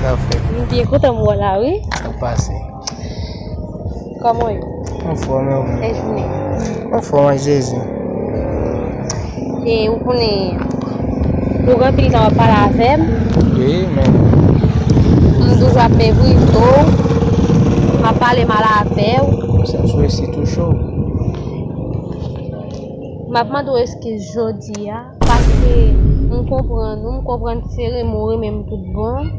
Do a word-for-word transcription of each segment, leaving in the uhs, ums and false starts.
Sa fè? M byen kontan m wè w la, wi. Ou pase? Kòman w ye? Anfòm, e ou menm? Bèl jounen. Anfòm ak Jezi. E ou konnen, ou gen anpil tan w ap pale avè m. Wi, men. M toujou ap mevrize w. M ap pale mal avè w. Sa sou esi tou cho. M ap mande w eskiz jodi a, paske m konprann ou, m konprann se renmen w renmen m tout bon.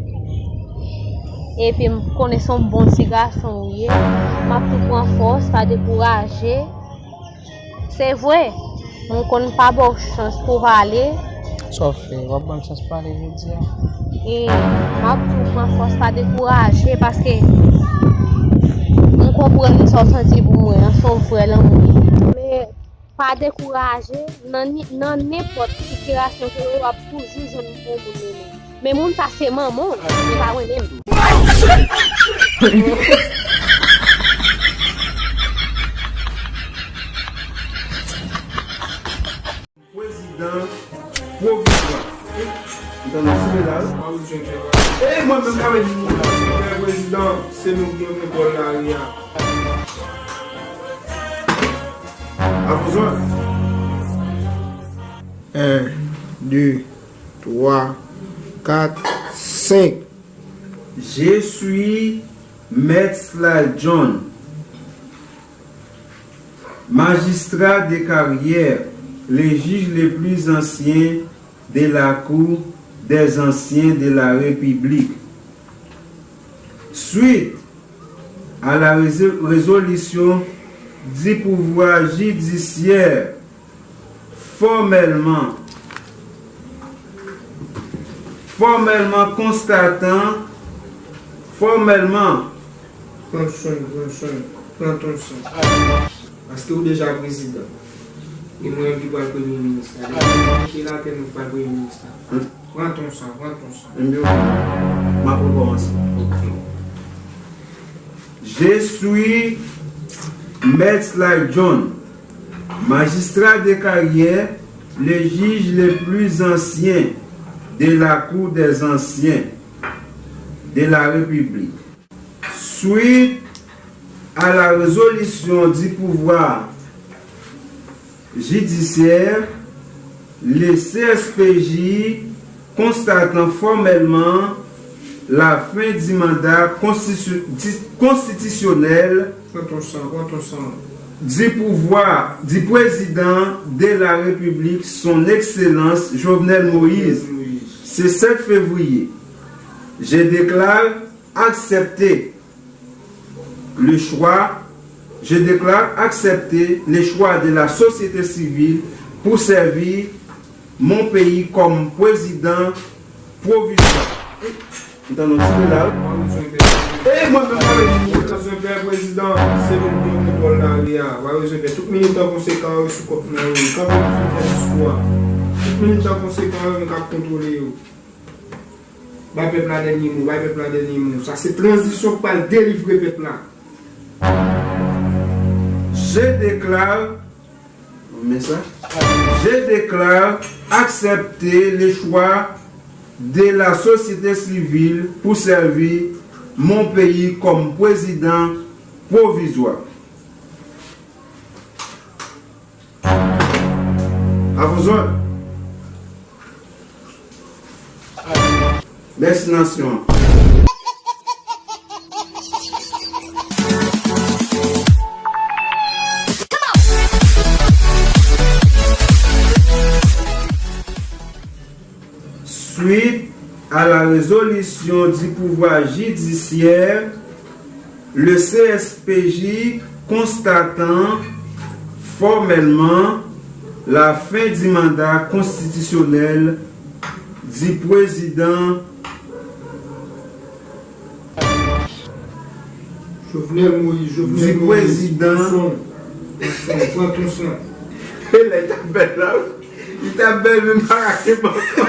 Epi m konnen se yon bon ti gason ou ye. M ap tou pran fòs, pa dekouraje. Se vre, m konn pa ba w chans pou w pale. Sa w fè, w ap ban m chans pale jodi a? E m ap tou pran fòs, pa dekouraje, paske m konprann sa w santi pou mwen an, se yon vrè lanmou. Men, pa dekouraje, nan ni-, nan nenpòt sitiyasyon ke w ye, w ap toujou jwenn yon moun renmen. Men moun sa se manman w, li pa renmen m. Prezidan pwovizwa. Ou tande ti mesaj? E mwen menm, mwen menm, prezidan, se nou ki gen kontwòl lari a. Apozan. En, de, twa, kat, senk. Je suis Maître Sly John, magistrat de carrière, le juge le plus ancien de la Cour des anciens de la République. Suite à la réso-, résolution du pouvoir judiciaire, fòmèlman, fòmèlman konstatan, fòmèlman. Pran swen, pran swen, pran ton san. Paske ou deja prezidan. E mwen menm ki pral premye minis la. Depi mwen ki la, ke nou pral premye minis la. Pran ton san, pran ton san. M ap rekòmanse. Je suis Maître Sly John, magistrat de carrière, le juge le plus ancien de la Cour des anciens de la République. Suite à la résolution du pouvoir judiciaire, le C S P J constatant formellement la fin du mandat constitu-, di-, constitutionnel. Pran ton san, pran ton san. Du pouvoir du président de la République, son Excellence Jovenel Moïse, Jovenel Moïse. Ce sept février, je déclare accepter le choix, je déclare accepter le choix de la société civile pour servir mon pays comme président pwovizwa. M tande yon ti pe la, wi. E mwen menm, mwen menm, prezidan, se nou ki gen kontwòl lari a. Pa bezwen pè. Tout militan konsekan yo sou kont mwen, wi. Kanpe pou fè diskou a. Tout militan konsekan yo, nou k ap kontwole yo. Bay pèp la dènye mo, bay pèp la dènye mo. Sa se tranzisyon k pral delivre pèp la. Je déclare, men sa, je déclare accepter le choix de la société civile pour servir mon pays comme président provisoire. Apozan. Mèsi, nasyon. Suite à la résolution du pouvoir judiciaire, le C S P J constatant formellement la fin du mandat constitutionnel du président, Jovenel Moïse, Jovenel Moïse, du président. Pran swen, pran swen, pran ton san. E lè li t ap bèl la, wi. Li t ap bèl, men m pa rache m ankò.